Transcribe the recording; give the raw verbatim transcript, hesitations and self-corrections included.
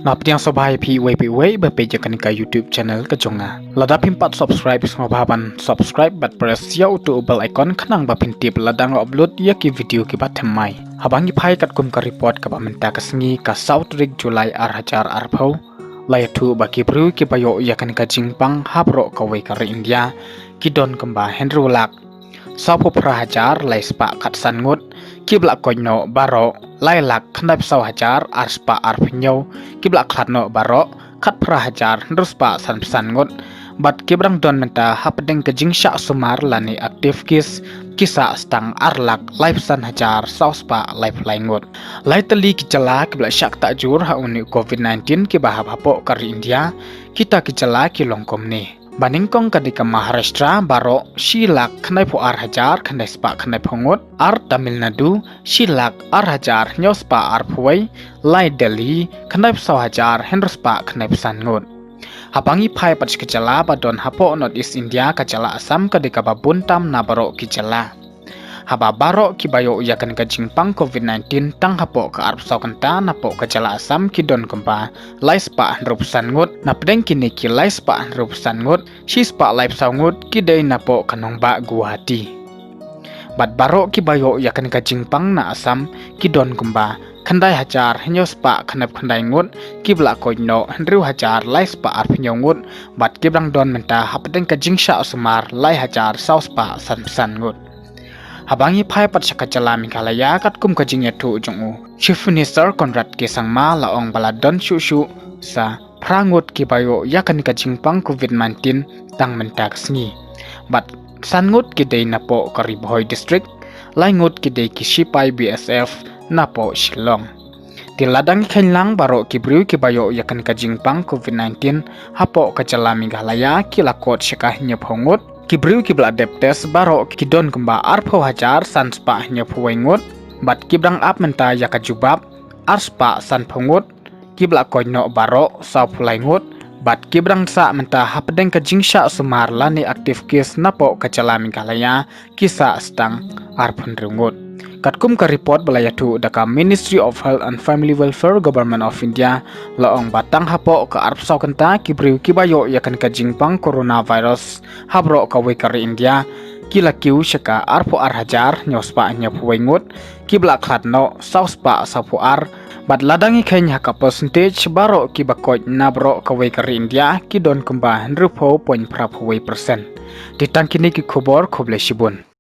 Nga pdiang sngewbha ïa phi uwei pa uwei ba peit ïa kane ka YouTube channel ka jong nga. Lada phim pat subscribe, sngewbha ban subscribe bad press ïa uto u bell icon khnang ba phin tip lada nga upload ïa ki video kiba thymmai. Haba ngi phai katkum ka report kaba mynta ka sngi, ka saw tarik July ar hajar arphew, la ïathuh ba ki briew kiba ïoh ïa kane ka jingpang ha baroh kawei ka ri India ki don kumba hynriew lak sawphew phra hajar lai spah khatsan ngut. Kiba la koit noh baroh lai lak khyndaiphew saw hajar ar spah arphew hynñiew. Kiba la khlad noh baroh khatphra hajar hynriew spah sanphew san ngut. Bad kiba dang don mynta hapdeng ka jingshah sumar lane active case ki sah tang ar lak laiphew san hajar saw spah laiphew lai ngut. Lai tylli ki jylla kiba la shah ktah jur ha une u covid nineteen kiba hap hapoh ka ri India. Kita ki jylla ki long kumne: ba nyngkong ka dei ka Maharashtra, baroh shi lak khyndaiphew ar hajar khyndai spah khyndaiphew ngut. Ar Tamil Nadu, shi lak ar hajar hynñiew spah arphew wei. Lai Delhi, khyndaiphew saw hajar hynriew spah khyndaiphew san ngut. Haba ngi phai pat sha ka jylla ba don hapoh North East India, ka jylla Assam ka dei kaba bun tam na baroh ki jylla. Haba baroh kiba ïoh ïa kane ka jingpang covid nineteen tang hapoh ka arphew saw kynta napoh ka jylla Assam ki don kumba lai spah hynriewphew san ngut. Napdeng kine ki lai spah hynriewphew san ngut, shi spah laiphew saw ngut ki dei napoh ka nongbah Guwahati. Bad baroh kiba ïoh ïa kane ka jingpang na Assam ki don kumba khyndai hajar hynñiew spah khyndaiphew khyndai ngut. Kiba la koit noh hynriew hajar lai spah arphew hynñiew ngut. Bad kiba dang don mynta hapdeng ka jingshah sumar lai hajar saw spah sanphew san ngut. Haba ngi phai pat sha ka jylla Meghalaya, katkum ka jingïathuh jong u Chief Minister Conrad K Sangma, la ong ba la don shuh shuh sa phra ngut kiba ïoh ïa kane ka jingpang covid nineteen tang mynta ka sngi. Bad san ngut ki dei napoh ka Ri Bhoi District, lai ngut ki dei ki shipai B S F napoh Shillong. Te lada ngi kheiñ lang, baroh ki briew kiba ïoh ïa kane ka jingpang covid nineteen hapoh ka jylla Meghalaya ki la kot sha ka hynñiewphew ngut. Ki briew kiba la dep test baroh ki don kumba arphew hajar san spah hynñiewphew wei ngut. Bad kiba dang ap mynta ïa ka jubab ar spah sanphew ngut. Kiba la koit noh baroh sawphew lai ngut. Bad kiba dang sah mynta hapdeng ka jingshah sumar lane active case napoh ka jylla Meghalaya ki sah tang arphew hynriew ngut. Katkum ka report ba la ïathuh da ka Ministry of Health and Family Welfare, Government of India, la ong ba tang hapoh ka arphew saw kynta ki briew kiba ïoh ïa kane ka jingpang coronavirus ha baroh kawei ka ri India ki la kiew sha ka arphew ar hajar hynñiew spah hynñiewphew wei ngut. Kiba la khlad noh saw spah sawphew ar. Bad lada ngi kheiñ ha ka percentage, baroh kiba koit na baroh kawei ka ri India ki don kumba hynriewphew point phraphew wei percent. Te tang kine ki khubor, khublei shibun.